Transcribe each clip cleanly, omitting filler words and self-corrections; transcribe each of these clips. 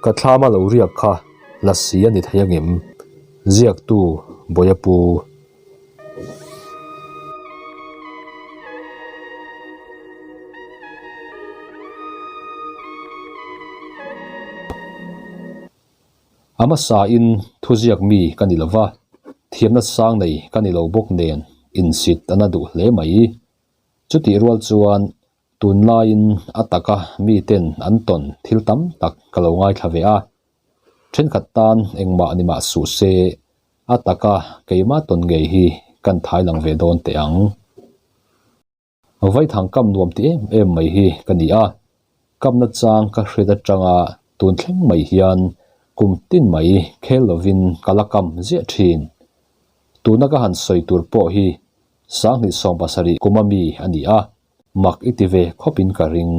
Ka thlama lo riak kha lasi a ni thei angem? Ziaktu Bawiapu. A hmasain thuziak mi ka ni lo va, thiamna sang nei ka ni lo bawk nen insit a na duh hle mai. Chutih rual chuan tunlaiin a taka miten an tawn thil tam tak ka lo ngaithla ve a, thenkhat tan engmah ni mah suh se a taka keimah tawn ngei hi kan thai lang ve dawn teh ang. Vaithang kam nuam ti em em mai hi ka ni a, kamna chang ka hriat atanga tun thleng mai hian kum tin mai khel lovin ka la kam ziah thin. Tuna ka han sawi tur pawh hi 2017 kuma mi a ni a, mak i ti ve khawpin ka ring.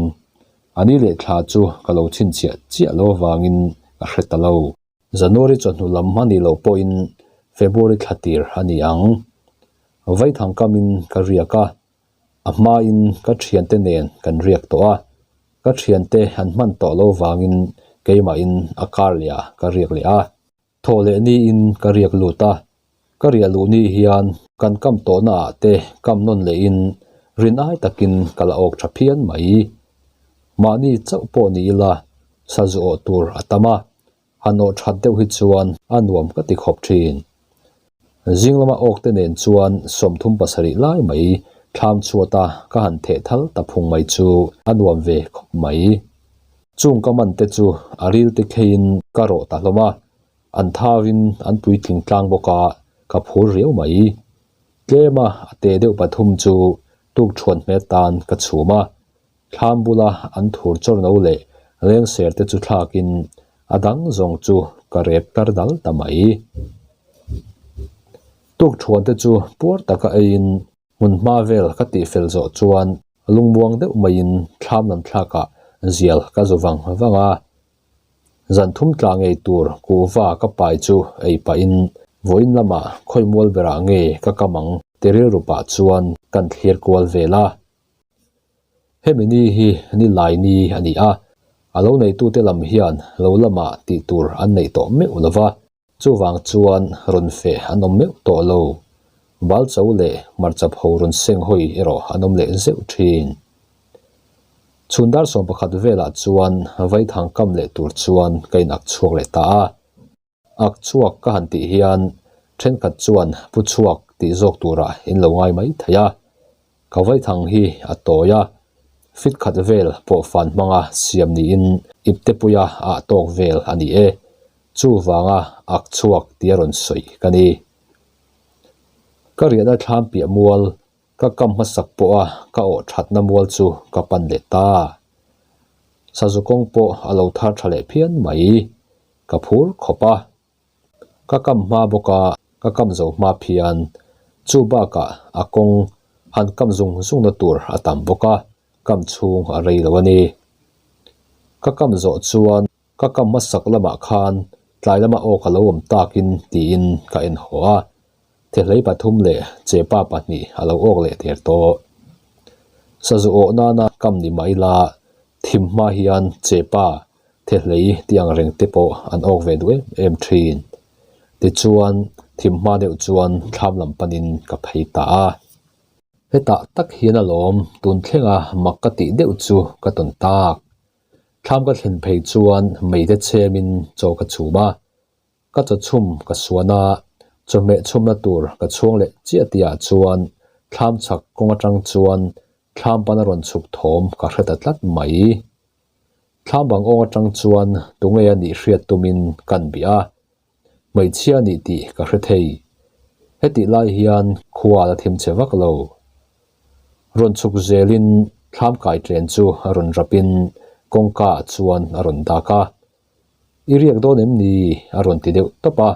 A ni leh thla chu ka lo chhinchhiah chiah lo avangin ka hre ta lo. January chawhnu lam a nih loh pawhin February thla tir a ni ang. Vaithang kamin ka riak a, a hmain ka thiante nen kan riak tawh a, ka thiante an hman tawh lo vangin keimahin a kar leh ah ka riak leh a. Thawh leh niin ka riak lut a, ka riah luh ni hian kan kam tawhna ah te kam nawn lehin rin ai takin ka la awk tha phian mai. Mahni chauh pawh ni ila sazu awh tur a tam a, han awh that deuh hi chuan a nuam ka ti khawp thin. Zing lama awk te nen chuan 37 lai mai thlam chhuata ka han theh thal ta phung mai chu a nuam ve khawp mai. Chung ka man te chu a ril te kheiin ka rawh ta hlawm a, an thauin an puitling tlang bawk a, ka phur riau mai. Tlema a te deuh pathum chu tuk thuan hmet tan ka chhum a, thlam bula an thur chawr no leh lengser te chu thlakin a dang zawng chu ka rep tar dal ta mai. Tuk thuan te chu puar taka eiin Hmun hma vel ka tih fel zawh chuan lungmuang deuh maiin thlam lam thlakah zial ka zu vang vang a. Zan thum tla ngei tur kuhva ka pai chu ei pahin vawiin lamah khawi mual berah nge ka kam ang ti rilru pah chuan kan thlir kual vel a. Hemi ni hi ni lai ni a ni a, a lo neitute lam hian lo lamah tih tur an neih tawh meuh lova. Chuvang chuan rawn feh an awm meuh tawh lo. Balcho leh hmarchap ho rawn seng hawi erawh an awm leh zeuh thin. Chhun dar 11 velah chuan vaithang kam leh tur chuan ka in ak chhuak leh ta a. Ak chhuak ka han tih hian thenkhat chuan pu chhuak tih zawk turah in lo ngai mai thei a. Ka vaithang hi a tawi a, fit khat vel pawh fan hmanga siam niin iptepuia ah tawk vel a ni e. Chuvanga ak chhuak tia rawn sawi ka ni. Ka riahna thlam piah mual, ka kam hmasak pawha ka awh thatna mual chu ka pan leh ta. Sazu kawng pawh a lo thar tha leh phian mai. Ka phur khawp a. Ka kam hma bawk a, ka kam zo hma phian. Chu bakah a kawng han kam zung zungna tur a tam bawk a, kam chhung a rei lo a ni. Ka kam zawh chuan Ka kam hmasak lamah khan tlai lama aw ka lo awm takin tiin ka en haw a, Thehlei pathum leh chepa pahnih a lo awk leh der tawh. Sazu awh nana kam ni mah ila thim hma hian chepa, thehlei tih ang reng te pawh an awk ve duh em em thin. Tichuan thim hma deuh chuan thlam lam panin ka phei ta a. Hetah tak hian alawm tun thlenga mak ka tih deuh chu ka tawn tak. Thlam ka thlen phei chuan meite chhemin chaw ka chhum a, ka chaw chhum ka suan a, chawhmeh chhumna tur ka chhuang leh chiah tihah chuan thlam chhak kawng atang chuan thlam pana rawn chhuk thawm ka hre ta tlat mai. Thlam bang awng atang chuan tunge a nih hriat tumin kan bih a, hmeichhia a nih tih ka hre thei. Hetih lai hian khua la thim che vak lo. Rawn chhuk zelin thlam kai chen chu a rawn rapin kawngka ah chuan a rawn dak a. I riak dawn em ni? a rawn ti deuh tawp a.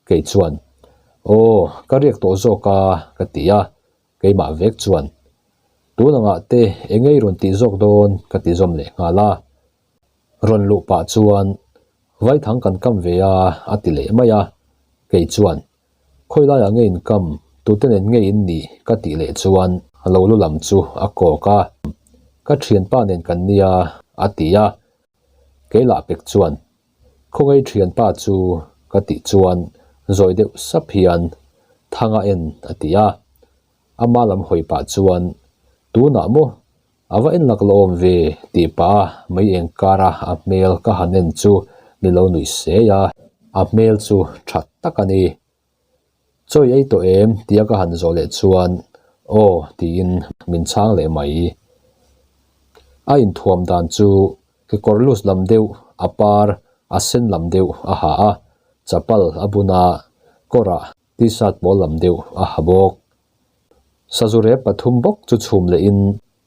Kei chuan, Aw, ka riak tawh zawk a, ka ti a. Keimah vek chuan, Tun angah te eng ei rawn tih zawk dawn? ka ti zawm leh nghal a. Rawn luh pah chuan, Vaithang kan kam ve a, a ti leh mai a. Kei chuan, Khawi laiah nge in kam, tute nen nge in nih? ka tih leh chuan a lo lu lam chu a kawk a, Ka thianpa nen kan nia, a ti a. Kei lah pek chuan. Khawngaih thianpa chu ka tih chuan zawi deuh sap hian Thanga en a ti a. Ama lam hawi pah chuan, Tunah maw? A va en lak lo awm ve tih pah a mei eng kara a hmel ka han en chu ni lo nuih sei a, a hmel chu tha tak a ni. Chaw i ei tawh em? tia ka han zawh leh chuan aw tiin min chhang leh mai. A inthuam dan chu kekawr lus lam deuh a par a sen lam deuh a ha a, chapal a bun a, kawrah t-shirt pawl lam deuh a ha bawk. Sazu rep pathum bawk chu chhum lehin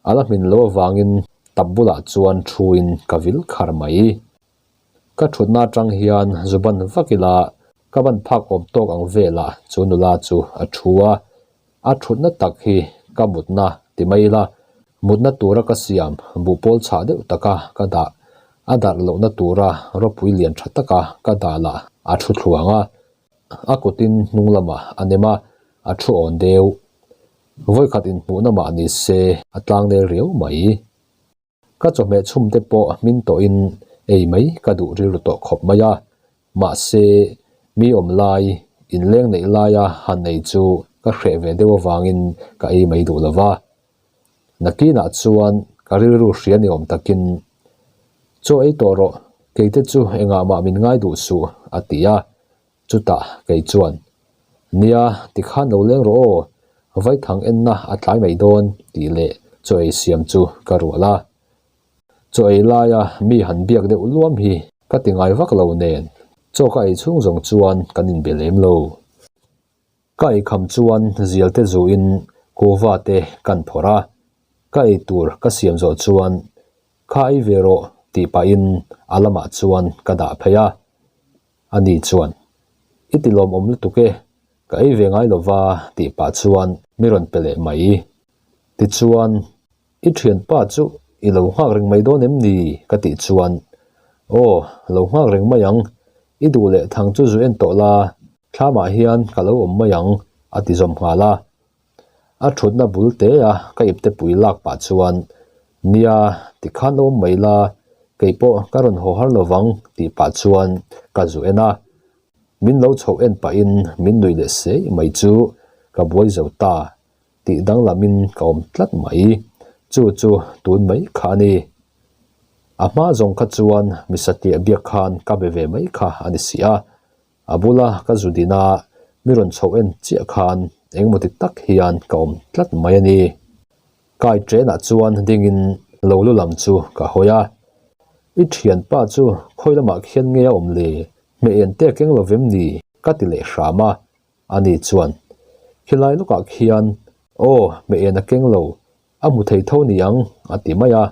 a la hmin lo avangin tap bulah chuan thuin ka vil khar mai. Ka thutna atang hian zu ban vak ila ka ban phak awm tawk ang velah chu nula chu a thu a, a thutna tak hi ka mutna ti mai ila mutna tura ka siam buhpawl chhah deuh taka ka dah a darh lohna tura ropui lian tha taka ka dah lah a thu thluang a, a kutin hnung lamah a nem a, a thu awn deuh. Vawikhat inhmuhna mah ni se a tlang nel riau mai. Ka chawhmeh chhum te pawh hmin tawhin ei mai ka duh rilru tawh khawp mai a, mahse mi awm lai, inleng neih laia han ei chu ka hreh ve deuh avangin ka ei mai duh lo va. Nakinah chuan ka rilru hria ni awm takin, Chaw ei tawh rawh, keite chu engah mah min ngai duh suh, a ti a. Chutah kei chuan, Nia, tikhan lo leng rawh aw, vaithang enna a tlai mai dawn, tih leh chaw ei siam chu ka rual a. Chaw ei laia mi han biak deuh luam hi ka ti ngai vak lo nen, chaw ka ei chhung zawng chuan kan inbe lem lo. Ka eikham chuan zial te zuin kuva te kan phawrh a, ka ei tur ka siam zawh chuan kha ei ve rawh tih pahin a lamah chuan ka dah phei a. Ani chuan, I ti lawmawm lutuk e, ka ei ve ngai lova tih pah chuan mi rawn pe leh mai. Tichuan, I thianpa chu i lo nghak reng mai dawn em ni? ka tih chuan, Aw, lo nghak reng mai ang, i duh leh thang chu zu en tawh la, thlamah hian ka lo awm mai ang, a ti zawm nghal a. A thutna bul te a ka ipte pui lak pah chuan, Nia, tikhan lo awm mai la, kei pawh ka rawn haw har lo vang, tih pah chuan ka zu en a. Min lo chhoh en pahin min nuih leh sei mai chu ka buai zo ta. Tih danglamin ka awm tlat mai. Chu chu tun mai kha a ni. A hma zawng kha chuan mi satliah biak khan ka be ve mai kha a ni si a. A bula ka zu din a, mi rawn chhoh en chiah khan engemaw ti tak hian ka awm tlat mai a ni. Kai train ah chuan dingin lo lu lam chu ka hawi a. I thianpa chu khawi lamah khian nge a awm le? Hmeh en te keng lo vem ni? Ka ti leh hram a. Ani chuan, Khilai lawkah khian, aw, hmeh en a keng lo, a hmu thei tho ni ang, a ti mai a.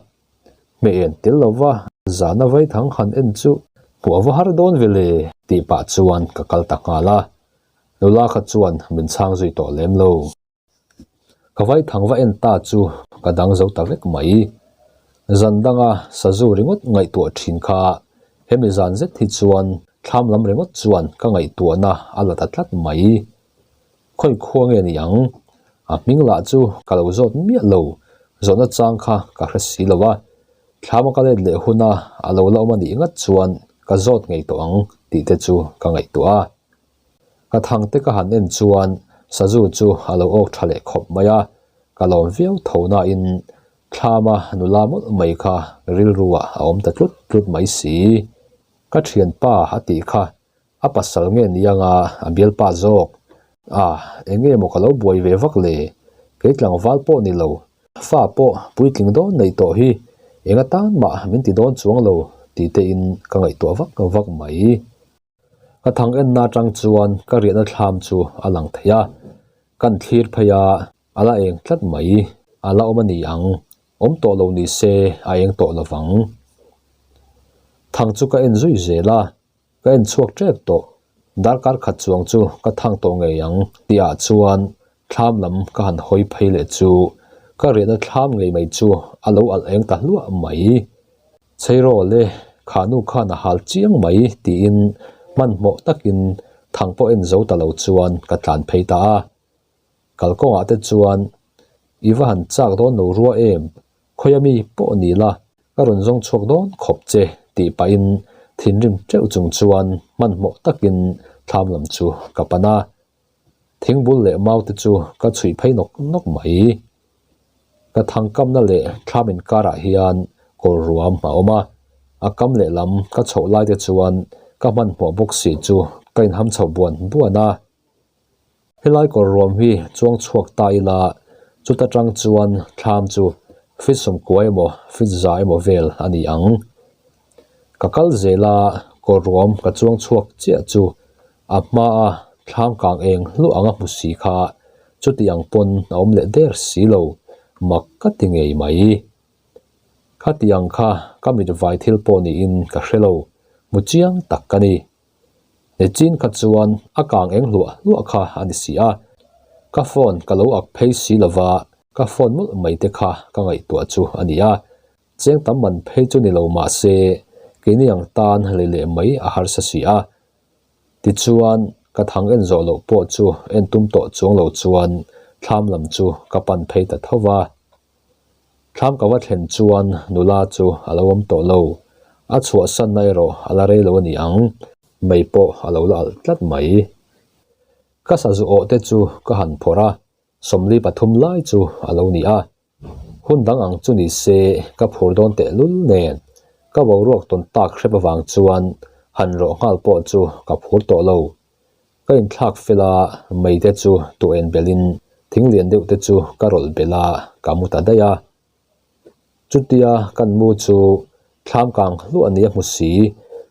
Hmeh en tel lova zana vaithang han en chu hmuh a va har dawn ve le, tih pah chuan ka kal ta nghal a. Nula kha chuan min chhang zui tawh lem lo. Ka vaithang va en ta chu ka dang zo ta vek mai. Zan danga sazu ringawt ngaihtuah thin kha hemi zan zet hi chuan thlam lam ringawt chuan ka ngaihtuahna a la ta tlat mai. Khawi khua nge ni ang? A hming lah chu ka lo zawt miah lo, zawhna chang kha ka hre si lo a. Thlama ka let leh huna a lo la awm a nih ngat chuan ka zawt ngei tawh ang tih te chu ka ngaihtuah a. Ka thang te ka han en chuan sazu chu a lo awk tha leh khawp mai a, ka lawm viau tho nain thlama nula mawlh mai kha rilru ah a awm ta tlut tlut mai si. Ka thianpa a tih kha a pasal nge ni anga a bialpa zawk? A, eng nge maw ka lo buai ve vak le? Kei tlangval pawh ni lo, fa pawh puitling dawn nei tawh hi eng atan mah min ti dawn chuang lo tih te in ka ngaihtuah vak vak mai. Ka thang enna atang chuan ka riahna thlam chu a lang thei a, kan thlir phei a, a la eng tlat mai, a la awm a ni ang, awm tawh lo ni se a eng tawh lo vang. Thang chu ka en zui zel a, ka en chhuak tep tawh, darkar khat chuang chu ka thang tawh ngei ang tihah chuan thlam lam ka han hawi phei leh chu ka riahna thlam ngei mai chu a lo alh eng ta hluah mai. Chheirawl e, kha nu khan a hal chiang mai tiin hmanhmawh takin thang pawh en zo ta lo chuan ka tlan phei ta a. Kalkawngah te chuan i va han chak dawn lo rua em, khawia mi pawh ni la, ka rawn zawng chhuak dawn khawp che tih pahin Thinrim teuh chung chuan hmanhmawh takin thlam lam chu ka pan a. Thingbul leh mau te chu ka chhuih phei nawk nawk mai. Ka thang kamna leh thlam inkarah hian kawr ruam a awm a, a kam lehlam ka chhoh lai te chuan ka hmanhmawh bawk si chu ka inham chho buan buan a. Helai kawr ruam hi chuang chhuak ta ila chuta tang chuan thlam chu fit sawmkua emaw fit za emaw vel a ni ang. Ka kal zel a, kawr ruam ka chuang chhuak chiah chu a hmaa thlam kang eng hluah anga hmu si kha chuti ang pawn a awm leh der si lo, mak ka ti ngei mai. Khati ang kha ka mit vai thil pawh niin ka hre lo, hmu chiang tak ka ni. Nichin kha chuan a kang eng hluah hluah kha a ni si a, ka phone ka lo ak phei si lova ka phone mawlh mai te kha ka ngaihtuah chu a ni a, cheng tam man phei chu ni lo mah se keini ang tan lei leh mai a harsa si a. Tichuan ka thang en zawh loh pawh chu en tum tawh chuang lo chuan thlam lam chu ka pan phei ta tho va. Thlam ka va thlen chuan nula chu a lo awm tawh lo. A chhuahsanna erawh a la rei lo a ni ang, mei pawh a lo la alh tlat mai. Ka sazu awh te chu ka han phawrh a, 43 lai chu a lo ni a. Hun dang ang chu ni se ka phur dawn tehlul nen ka boruak tawn tak hrep avang chuan han rawh nghal pawh chu ka phur tawh lo. Ka inthlak fel a, mei te chu tuah en belhin thing lian deuh te chu ka rawlh belh a, ka mu ta daih a. Chutia kan mu chu thlam kang hluah nia hmu si,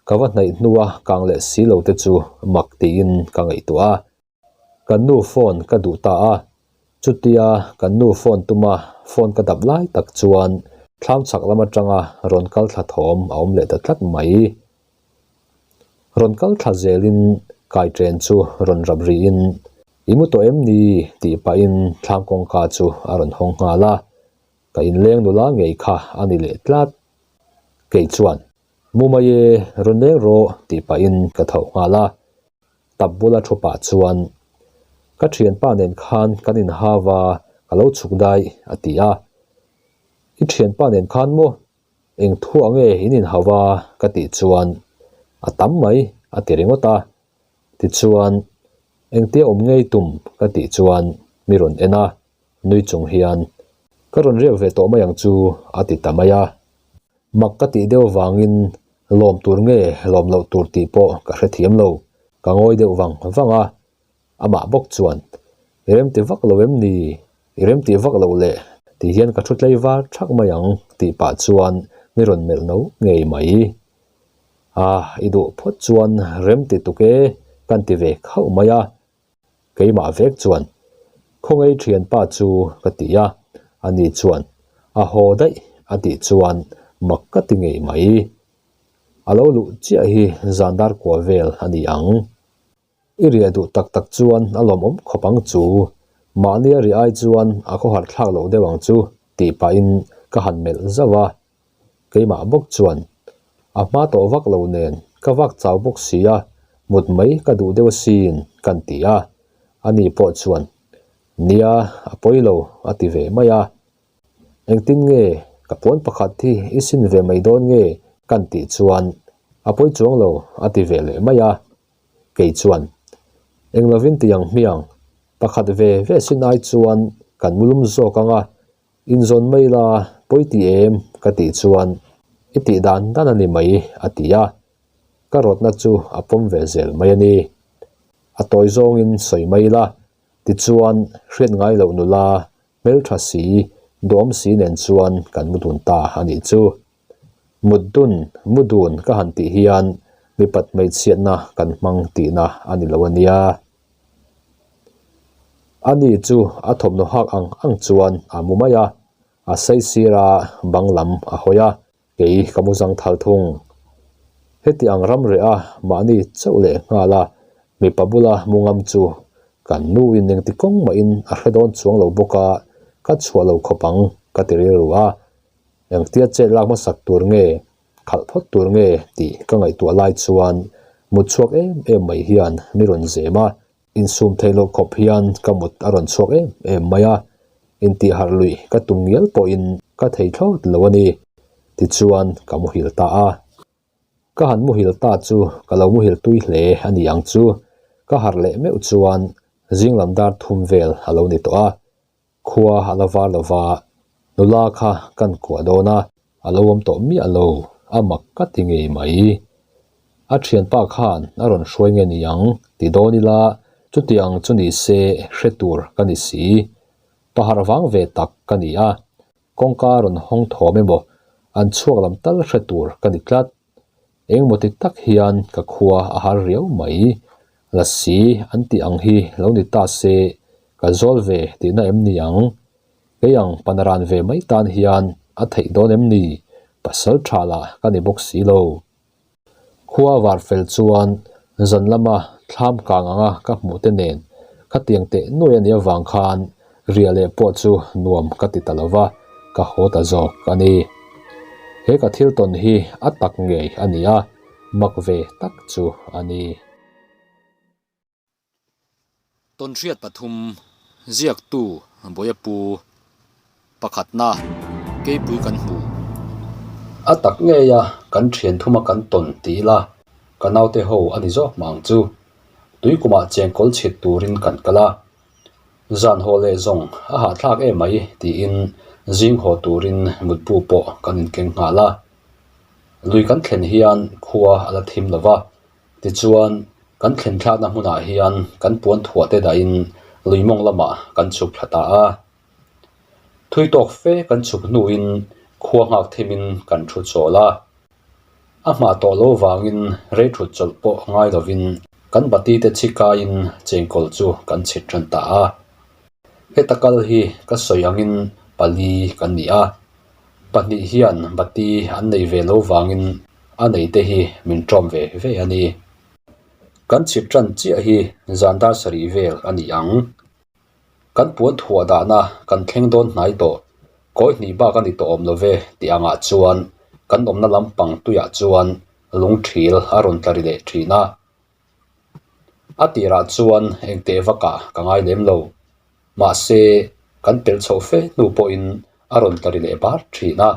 ka va hnaih hnua kang leh si lo te chu mak tiin ka ngaihtuah a. Kan nu phone ka duh ta a, chutia kan nu phone tuma phone ka dap lai tak chuan thlam chhak lam atanga rawn kal thla thawm a awm leh ta tlat mai. Rawn kal thla zelin kai chen chu rawn rap rihin, I mu tawh em ni? tih pahin thlam kawngka chu a rawn hawng nghal a, ka inleng nula ngei kha a ni leh tlat. Kei chuan, Mu mai e, rawn leng rawh tih pahin ka tho nghal a, tap bula thu pah chuan, Ka thianpa nen khan kan inhau a, ka lo chhuk daih a ti a. I thianpa nen khan maw? Eng thuah nge in inhau a ka tih chuan a tam mai a ti ringawt a, tichuan engtia awm ngei tum ka tih chuan mi rawn en a, nui chung hian ka rawn riak ve tawh mai ang chu a ti ta mai a. Mak ka tih deuh vangin lawm tur nge lawm loh tur tih pawh ka hrethiam lo, ka ngawi deuh vang vang a, Amah bawk chuan, I remti vak lo em ni? I remti vak loh le ti hian ka thu tlei var thak mai ang tih pah chuan mi rawn melh no ngei mai. Ah, i duh phawt chuan remti tuk e kan ti ve khauh mai a. Keimah vek chuan, Khawngaih thianpa chu ka ti a, ani chuan, A haw daih a tih chuan mak ka ti ngei mai. A lo luh chiah hi zan dar kua vel a ni ang. I riah duh tak tak chuan a lawmawm khawp ang chu, mahni a riah ai chuan a khawhar thlak loh deuh ang chu tih pahin ka han melh zauh a. Keimah bawk chuan a hma tawh vak lo nen ka vak chau bawk si a, mut mai ka duh deuh asin kan ti a. Ani pawh chuan, Nia, a pawi lo a ti ve mai a. Engtin nge ka puan pakhat hi i sin ve mai dawn nge kan tih chuan a pawi chuang lo a ti ve leh mai a. Kei chuan, Eng lovin ti ang hmiang, pakhat ve ve sin ai chuan kan mulum zawk ang a, inzawn mai la pawi ti em? ka tih chuan, I tih dan dan a ni mai, a ti a. Ka rawtna chu a pawm ve zel mai a ni. A tawi zawngin sawi mai la, tichuan hriat ngai loh nula hmeltha si, duhawm si nen chuan kan mu dun ta a nih chu. Mut dun, mu dun ka han tih hian mipat hmeichhiatna kan hmang tihna a ni lo a nia. Ani chu a thawmhnaw hak ang ang chuan a mu mai a, a saisir a bang lam a hawi a, kei ka mu zang thal thung. Heti ang ram reh a mahni chauh leh nghal a, mipa bula mu ngam chu kan nuin engti kawng mahin a hre dawn chuang lo bawk a, ka chhuah lo khawp ang ka ti rilru a. Engtia chet lak hmasak tur nge, khalh phawt tur nge tih ka ngaihtuah lai chuan mut chhuak em em mai hian mi rawn zem a, insum theih loh khawp hian ka mut a rawn chhuak em em mai a, intihharh luih ka tum ngial pawhin ka thei thlawt lo a ni, tichuan ka muhil ta a. Ka han muhil ta chu ka lo muhil tui hle a ni ang chu. Ka harh leh meuh chuan zing lam dar thum vel a lo ni tawh a. Khua a la var lo va, nula kha kan kuah dawn a, a lo awm tawh miah lo, a mak ka ti ngei mai. A thianpa khan a rawn hruai nge ni ang ti dawn ila chutiang chu ni se hre tur ka ni si. Pahar vang ve tak ka ni a, kawngka rawn hawng thawm emaw an chhuak lam tal hre tur ka ni tlat. Engemaw ti tak hian ka khua a har riau mai. Lasi an tih ang hi lo ni ta se ka zawl ve tihna em ni ang? Kei ang panaran ve mai tan hian a theih dawn em ni? Pasal tha lah ka ni bawk si lo. Khua var fel chuan zan lama thlam kang anga ka hmuh te nen khatiang teh nuai a nih avang khan riah leh pawh chu nuam ka ti ta lo va, ka haw ta zawk a ni. He ka thil tawn hi a tak ngei a ni a, mak ve tak chu a ni. Tawnhriat pathum ziaktu Bawiapu pakhatna keipui kan hmu. A tak ngei a kan thian thuma kan tawn ti ila ka naute ho a ni zawk mah ang chu. Tuikumah chengkawl chhit turin kan kal a, zan haw leh zawng a hahthlak em mai tiin zing haw turin mutbu pawh kan inkeng nghal a. Lui kan thlen hian khua a la thim lo va, Tichuan, kan thlen thlakna hmunah hian kan puan thuah te dahin lui mawng lamah kan chhuk thla ta a. Thui tawk fe kan chhuk hnuin khua nghak thimin kan thu chawl a. A hmah tawh lo vangin rei thut chawlh pawh ngai lovin kan bati te chhi kaiin chengkawl chu kan chhit tan ta a. Heta kal hi ka sawi angin pali kan ni a. Pahnih hian bati an nei ve lo vangin a nei te hi min ṭawm ve ve a ni. Kan chhip ṭan chiah hi zan dar sarih vel a ni ang. Kan puan thuah dahna kan thleng dawn hnai tawh, kawi hnih bak a ni tawh awm lo ve tih angah chuan kan awmna lampang tuiah chuan lung ṭhil a rawn tla ri leh ṭhin a. A tirah chuan engteh vakah ka ngai lem lo. Mahse, kan pel chhoh fe hnu pawhin a rawn tla ri leh bar ṭhin a.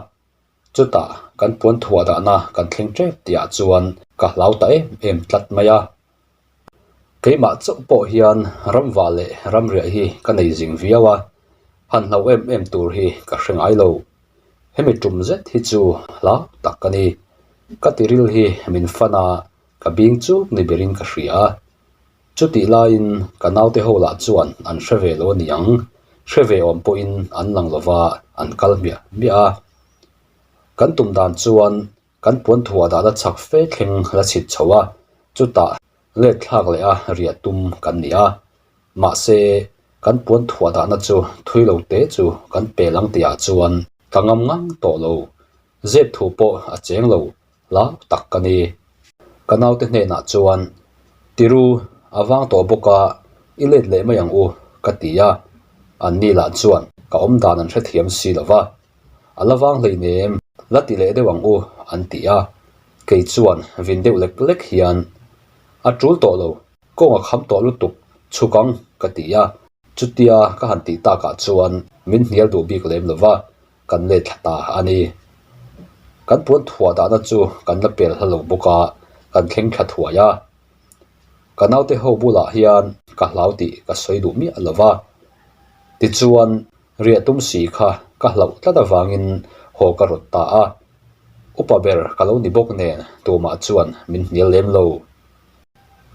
Chutah kan puan thuah dahna kan thleng ṭep tihah chuan ka hlau ta em em tlat mai a. Keimah chauh pawh hian ramva leh ramriah hi ka nei zing viau a, han hlau em em tur hi ka hre ngai lo. Hemi tum zet hi chu hlau tak ka ni. Ka tiril hi min fan a, ka bing chuk ni berin ka hria. Chutih laiin ka naute ho lah chuan an hre ve lo a ni ang, hre ve awm pawhin an lang lova an kal hmiah hmiah a. Kan tum dan chuan kan puan thuah dahna chak fe thleng la chhit chho a, chutah let thlak leh a riah tum kan ni a. Mahse, kan puan thuah dahna chu thui lo te chu kan pel ang tihah chuan ka ngam ngang tawh lo, zep thu pawh a cheng lo Hlau tak ka ni. Ka naute hnenah chuan, Tiru, a vang tawh bawk a, i let leh mai ang u, ka ti a. Anni lah chuan ka awm dan an hrethiam si lo va. A la vang hleinem, la ti leh deuh ang u, an ti a. Kei chuan vin deuh lek lek hian, A tul tawh lo, kawng a kham tawh lutuk, chhuk ang, ka ti a. Chutia ka han tih takah chuan min hnial duh bik lem lo va. Kan let thla ta a ni. Kan puan thuah dahna chu kan la pel hla lo bawk a, kan thleng thla thuai a. Ka naute ho bulah hian ka hlau tih ka sawi duh miah lo va. Tichuan, riah tum si kha ka hlauh tlat avangin haw ka rawt ta a. Upa ber ka lo ni bawk nen tumah chuan min hnial lem lo.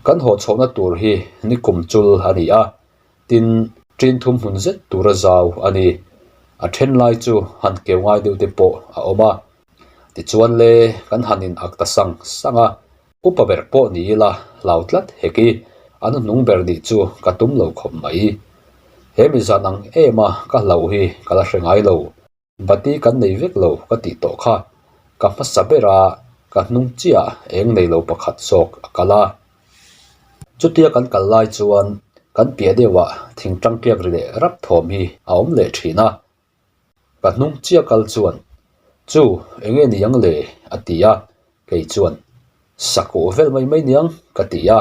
Kan haw chhohna tur hi nikum chul a ni a, Tin, ṭin thum hmun zet tura zau a ni. A then lai chu han keu ngai deuh te pawh a awm a. Tichuan le, kan han in ak ta sang sang a. Upa ber pawh ni ila hlau tlat hek i, an hnung ber nih chu ka tum lo khawp mai. He mi zan ang em a ka hlauh hi ka la hre ngai lo. Bati kan nei vek lo ka tih tawh kha. Ka hmasa ber a, ka hnung chiah eng nei lo pakhat zawk a kal a. Chutia kan kal lai chuan kan piah deuhah thing tangkiak ri leh rap thawm hi a awm leh thin a. Ka hnung chiah kal chuan, Chu, eng nge niang le? a ti a, kei chuan, Sakuh vel mai mai niang ka ti a.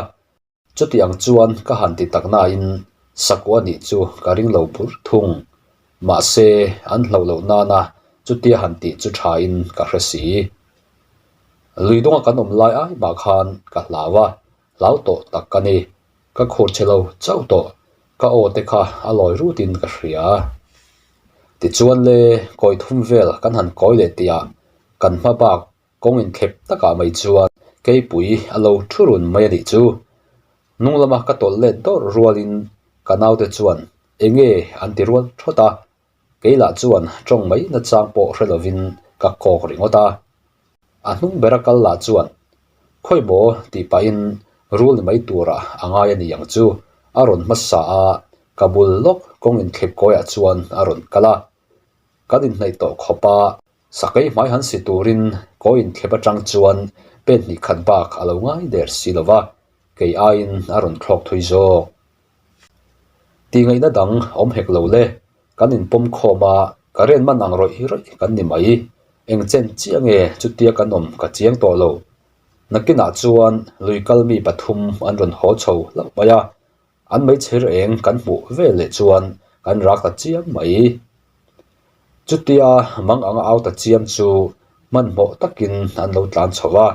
Chuti ang chuan ka han ti tak nain sakua nih chu ka ring lo bur thung. Mahse, an hlauh loh nana chutia han tih chu thain ka hre si. Lui dunga kan awm lai ai mah khan ka hlau a, hlau tawh tak ka ni. Ka khur che lo chauh tawh, ka aw te kha a lawi rutin ka hria. Tichuan le, kawi thum vel kan han kawi leh tihah kan hma bak kawng inthlep takah mai chuan keipui a lo thu run mai a nih chu. Hnung lama ka tawlh let dawrh rualin ka naute chuan enge an ti rual thawt a, Kei lah chuan tawng mai nachang pawh hre lovin ka kawk ringawt a. A hnung bera kal lah chuan, Khawi maw? tih pahin rul ni mai turah a ngai a ni ang chu a rawn hmasa a, ka bul lawk kawng inthlep kawiah chuan a rawn kal a. Kan inhnaih tawh khawp a, sakei hmai han si turin kawi inthlep atang chuan pen hnih khat bak a lo ngai der si lo va, kei aiin a rawn thlawk thui zawk. Tihngaihna dang awm hek lo le, kan inpawm khawm a, ka ren man ang rawih rawih kan ni mai. Eng chen chiah nge chutia kan awm ka chiang tawh lo. Nakinah chuan lui kal mi pathum an rawn haw chho hlauh mai a, an meichher eng kan hmuh vel leh chuan kan rak ta chiam mai. Chutia mang anga au ta chiam chu hmanhmawh takin an lo tlan chho a,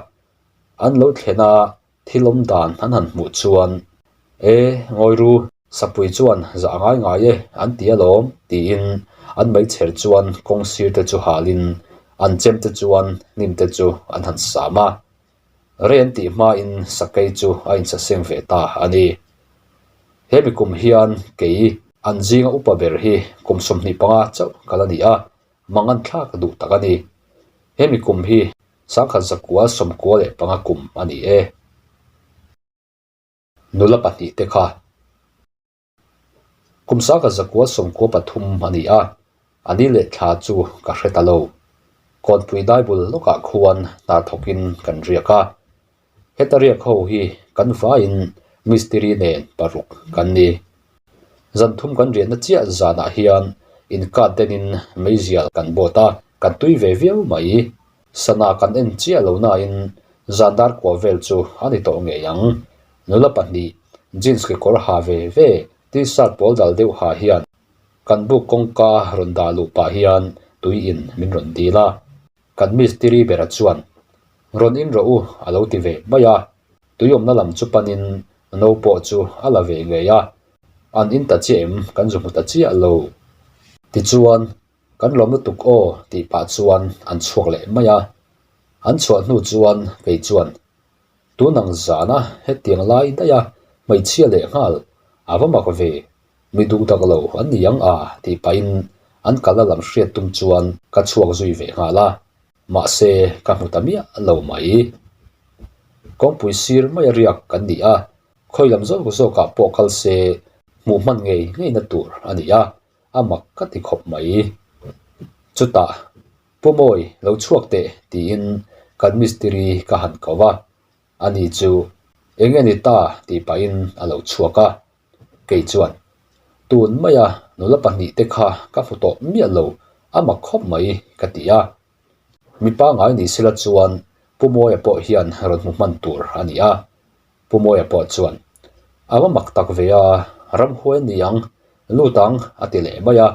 an lo thlen a, Thil awm dan an han hmuh chuan, E, ngawi ru, sapui chuan zah a ngai ngai e, an ti alawm, tiin an meichher chuan kawng sir te chu halin an chem te chuan hnim te chu an han sam a. Rei an tih hmain sakei chu a insaseng ve ta a ni. He mi kum hian kei an zinga upa ber hi kum 25 chauh ka la ni a, mangan thlak duh tak a ni. He mi kum hi 1995 kum a ni e. Nula pahnih te kha kum 1993 a ni a, a ni leh thla chu ka hre ta lo. Kawnpui daibul lawkah khuan hna thawkin kan riak a. Heta riak ho hi kan vaiin mistiri nen paruk kan ni. Zan thum kan riahna chiah zanah hian inkat denin meizial kan bawt a, kan tui ve viau mai. Sana kan en chiah lo nain zan dar kua vel chu a ni tawh ngei ang. Nula pahnih jeans kekawr ha ve ve, t-shirt pawl dal deuh ha hian kan buk kawngka rawn dah luh pah hian tui in min rawn dil a. Kan mistiri bera chuan, Rawn in rawh u, a lo ti ve mai a. Tuiawmna lam chu panin no pawh chu a la ve ngei a. An in ta chiah em, kan zu hmu ta chiah lo. Tichuan, Kan lawm lutuk aw, tih pah chuan an chhuak leh mai a. An chhuah hnu chuan kei chuan, Tun ang zana hetiang lai daiha hmeichhia leh nghal a va mak ve, Mi duh tak lo an ni ang a tih pahin an kalna lam hriat tum chuan ka chhuak zui ve nghal a, mahse ka hmu ta miah lo mai. Kawngpui sir mai a riak kan ni a, khawi lam zawk zawkah pawh kal se hmuh hman ngei ngeina tur a ni a, a mak ka ti khawp mai. Chutah, Pu Mawi, lo chhuak teh tiin kan mistiri ka han ko a, ani chu eng nge ni ta tih pahin a lo chhuak a. Kei chuan, Tun maia nula pahnih te kha ka hmu tawh miah lo, a mak khawp mai, ka ti a. Mi pangngai ni sela chuan Pu Mawia pawh hian rawn hmu hman tur a ni a. Pu Mawia pawh chuan, A va mak tak ve a, ramhuai a ni ang, lut ang, a ti leh mai a.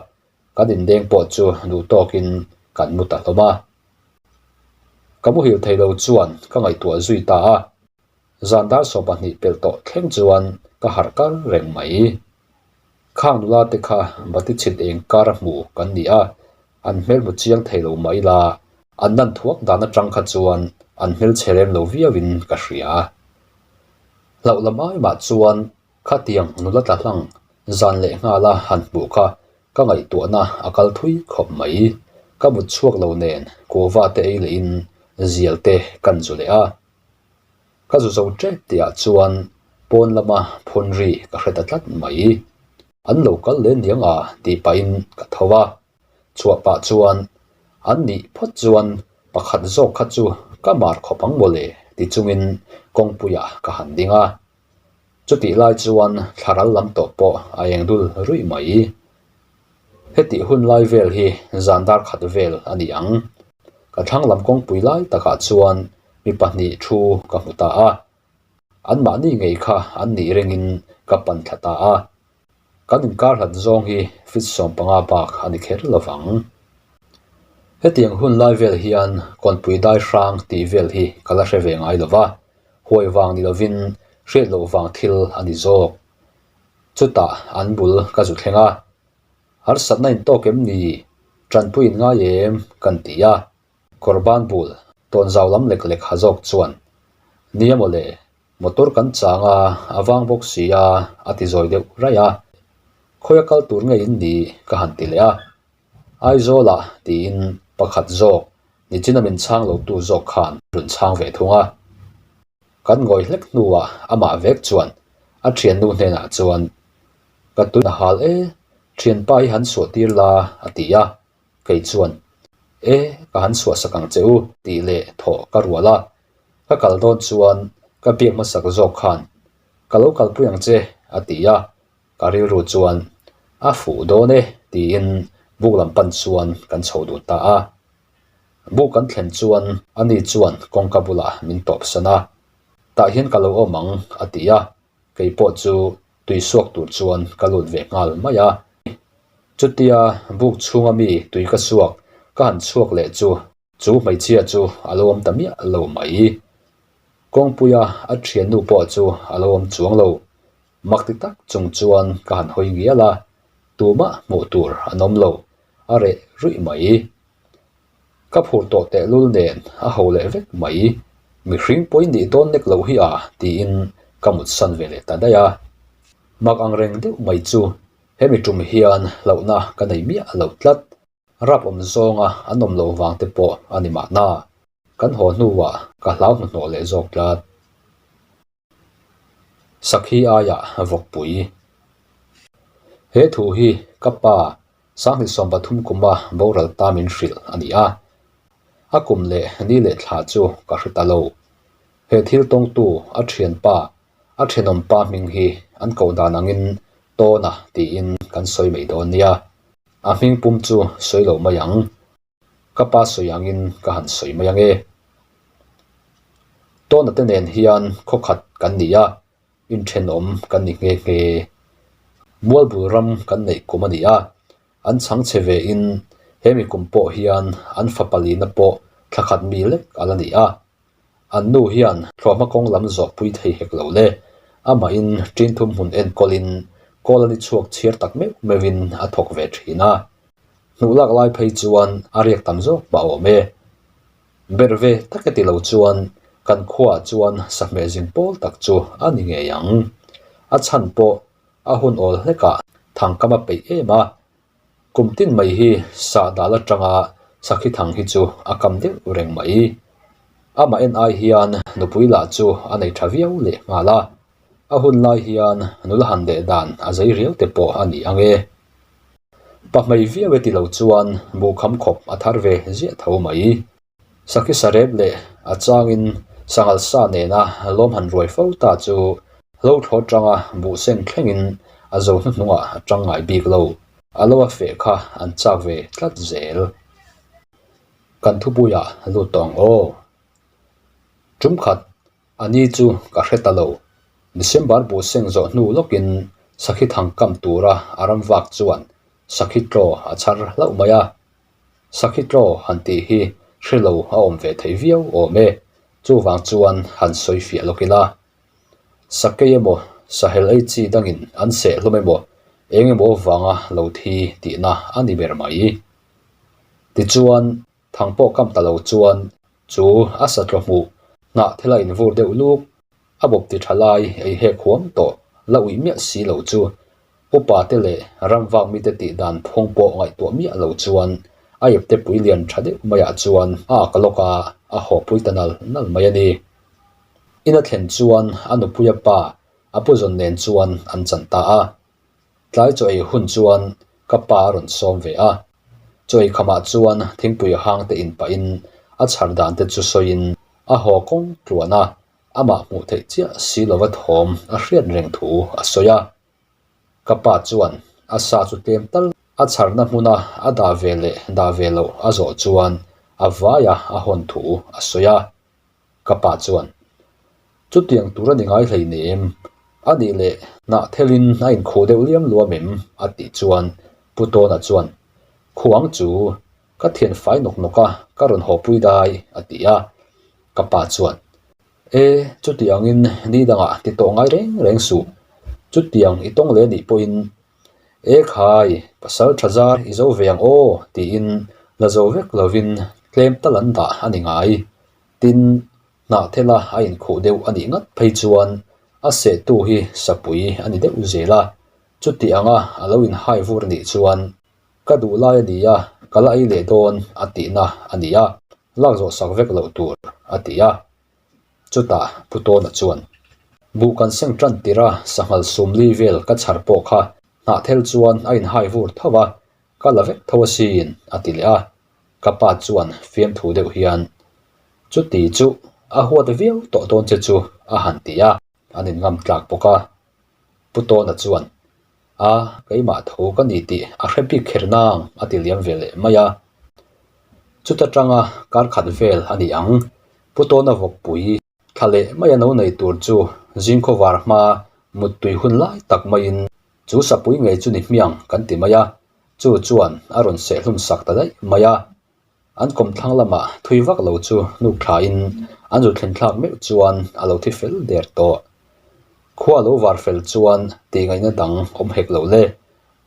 Kan indeng pawh chu duh tawkin kan mu ta hlawm a. Ka muhil thei lo chuan ka ngaihtuah zui ta a. Zan dar 20 pelh tawh thleng chuan ka harh kar reng mai. Khang nula te kha bati chhit eng kar a hmu kan ni a, an hmel hmu chiang thei lo mai la, an nan thuak dan atang kha chuan an hmel chhe rem lo viauin ka hria. Hlauh lam ai mah chuan khatiang nula tla hlang zan leh nghala han hmuh kha ka ngaihtuahna a kal thui khawp mai. Ka mut chhuak lo nen kuva te ei lehin zial te kan zu leh a. Ka zu zo tep tihah chuan pawn lama phun ri ka hre ta tlat mai. An lo kal leh niang a tih pahin ka tho a. Chhuah pah chuan an nih phawt chuan pakhat zawk kha chu ka mar khawp ang mawle ti chungin kawngpuiah ka han ding a. Chutih lai chuan thlaral lam tawh pawh a eng dul ruih mai. Hetih hun lai vel hi zan dar khat vel a ni ang. Ka thlang lam kawngpui lai takah chuan mi pahnih thu ka hmu ta a. Anmahni ngei kha an nih ringin ka pan thla ta a. Kan inkar hlat zawng hi fit 15 bak a ni kher lovang. Hetiang hun lai vel hian kawnpui dai hrang tih vel hi ka la hre ve ngai lo va, huai vang ni lovin hriat loh vang thil a ni zawk. Chutah an bul ka zu thleng a, Harsatna in tawk em ni? Tanpui in ngai em? kan ti a, kawr ban bul tawnzau lam lek lek ha zawk chuan, Nia mawle, Motor kan chang a, a vang bawk si a, a ti zawi deuh raih a. Khawia kal tur nge in ni? ka han ti leh a. Aizawlah tiin pakhat zawk, nichina min chhang lo tu zawk khan rawn chhang ve thung a. Kan ngawi hlek hnuah amah vek chuan a thiannu hnenah chuan, Ka tun a hal e, thianpa hi han suah tir la, a ti a. Kei chuan, E, ka han suah sak ang che u, tih leh thawh ka rual a. Ka kal dawn chuan ka biak hmasak zawk khan ka lo kalpui ang che a ti a, ka rilru chuan a fuh dawn e tiin buk lam pan chuan kan chho dun ta a. Buk kan thlen chuan ani chuan kawngka bulah min tawp san a, tah hian ka lo awm ang a ti a, kei pawh chu tui suak tur chuan ka lut ve nghal mai a. Chutia buk chhunga mi tui ka suak ka han chhuak leh chu Chu hmeichhia chu a lo awm ta miah lo mai. Kawngpuia a thiannu pawh chu a lo awm chuang lo. Mak ti tak chung chuan ka han hawi ngial a, tumah hmuh tur an awm lo, a reh ruih mai. Ka phur tawh tehlul nen a ho leh vek mai. Mihring pawi nih dawn nek loh hi a tiin ka mutsan ve leh ta daih a. Mak ang reng deuh mai chu hemi tum hian hlauhna ka nei miah lo tlat. Rap awm zawnga an awm loh vang te pawh a ni mahna. Kan haw hnuah ka hlau hnuhnawh leh zawk tlat. Sakhi aiah vawkpui. He thu hi ka pa Sanghnih 13 kuma boral ta min hrilh a ni a. A kum leh ni leh thla chu ka hre ta lo. He thil tawngtu a thianpa, a thenawmpa hming hi an koh dan angin Tawna tiin kan sawi mai dawn nia. A hming pum chu sawi lo mai ang. Ka pa sawi angin ka han sawi mai ang e. Tawna te nen hian khaw khat kan ni a, inthenawm kan ni nghe nghe. Mualbul ram kan neih kum a ni a, an chhang che ve in hemi kum pawh hian an fapa lina pawh thla khat mi lek a la ni a. An nu hian thluahma kawng lam zawh pui thei hek lo le. Amahin ṭin thum hmun enkawlin kawl a ni chhuak chhiar tak meuh meuhin a thawk ve ṭhin a. Hnuh lak lai phei chuan a riak tam zawk mah awm e. Berh ve tak e ti lo chuan kan khuaah chuan sahmeh zin pawl tak chu a ni ngei ang. A chhan pawh a hun awl hlekah thangkam a peih em a. Kum tin mai hi sah dal atanga sakhi thang hi chu a kam deuh reng mai. Amah en ai hian nupui lah chu a nei tha viau leh nghal a, a hun lai hian nula han leh dan a zei riau te pawh a ni ang e. Pa hmei viau e ti lo chuan buhkham khawp a thar ve ziah tho mai. Sakhi sarep leh a changin sanghal sa nena lawm han ruai fo ta chu hlo thlaw tanga buh seng thlengin a zo hnuhnungah a tang ngai bik lo. A lo a feh kha an chak ve tlat zel. Kan thupuiah lut tawh ang aw. Tum khat a ni chu ka hre ta lo. December buh seng zawh hnu lawkin sakhi thang kam tura a ram vak chuan sakhi tlaw a chhar hlauh mai a. Sakhi tlaw han tih hi hre lo a awm ve thei viau awm e, chuvang chuan han sawi fiah lawk ila. Sakei emaw, sahel ei chi dangin an seh hlawm emaw, eng emaw vanga lo thi tihna a ni ber mai. Tichuan, thang pawh kam ta lo chuan chu a satlaw hmuh hnah thila invur deuh luk, a bawp ti tha lai ei hek huam tawh la uih miah si lo chu Upa te leh ramvak mite tih dan phawng pawh ngaihtuah miah lo chuan a ipte pui lian tha deuh maiah chuan a ak lawk a, a haw pui ta nal nal mai a ni. In a thlen chuan a nupuia pa a pu zawn nen chuan an chan ta a. Tlai chaw ei hun chuan ka pa a rawn sawm ve a. Chaw ei khamah chuan thingpui hang te in pahin a chhar dan te chu sawiin a haw kawng tluan a, amah hmuh theih chiah si lova thawm a hriat reng thu a sawi a. Ka pa chuan a sa chu tlem tal a chharna hmuna a dah ve leh dah ve loh a zawh chuan a vaia a hawn thu a sawi a. Ka pa chuan, Chutiang tur a ni ngai hleinem, a nih leh hnah thelin a inkhuh deuh liam luam em? a tih chuan Pu Tawna chuan, Khuang chu. Ka thian fai nawk nawk a, ka rawn haw pui dai, a ti a. Ka pa chuan, E, chutiangin ni dangah ti tawh ngai reng reng suh. Chutiang i tawng leh nih pawhin, E khai, pasal tha zar i zo ve ang aw, tiin la zo vek lovin tlem tal an dah a ni ngai. Tin, hnahthela a inkhuh deuh a nih ngat phei chuan a sehtu hi sapui a ni deuh zel a, chuti anga a lo inhai vur nih chuan ka duh lai a ni a, ka la ei leh dawn a tihna a ni a, lak zawh sak vek loh tur a ti a. Chutah Pu Tawna chuan, Buh kan seng tan tirh a sanghal sumli vel ka chhar pawh kha hnahthel chuan a inhai vur tho a, ka la vek tho asin a ti leh a. Ka pa chuan fiamthu deuh hian, Chuti chu a huat viau tawh dawn che chu a han ti a, an inngam tlak bawk a. Pu Tawna chuan, A, keimah tho ka ni tih a hre bik kher nang a ti liam ve leh mai a. Chuta tanga kar khat vel a ni ang, Pu Tawna vawkpui thla leh maia no nei tur chu zingkhawvar hma muttui hun lai tak maiin chu sapui ngei chu ni hmiang kan ti mai a, chu chuan a rawn sehhlum sak ta daih mai a. An kawmthlang lamah thui vak lo chu hnuk thlain an zu thlen thlak meuh chuan a lo thi fel der tawh. Khua lo var fel chuan tih ngaihna dang awm hek lo le,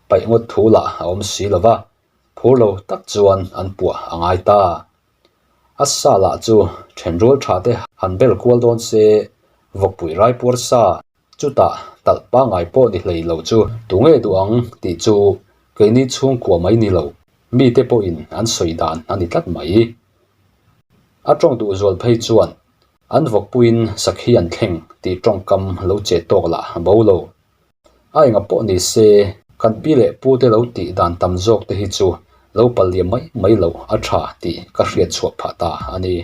paih ngawt thu lah a awm si lo va, phur lo tak chuan an puah a ngai ta. A sa lah chu thenrual tha te han bel kual dawn se, vawkpui raipuar sa Chutah talh pangngai pawh ni hlei lo chu tunge duh ang tih chu keini chhungkua mai ni lo, mite pawhin an sawi dan a ni tlat mai. A tawng duh zual phei chuan an vawkpuiin sakhi an thleng tih tawngkam lo che tawk lah bo lo. A enga pawh ni se kan pi leh pute lo tih dan tam zawk te hi chu lo pal liam mai mai loh a tha tih ka hriat chhuah phah ta a ni.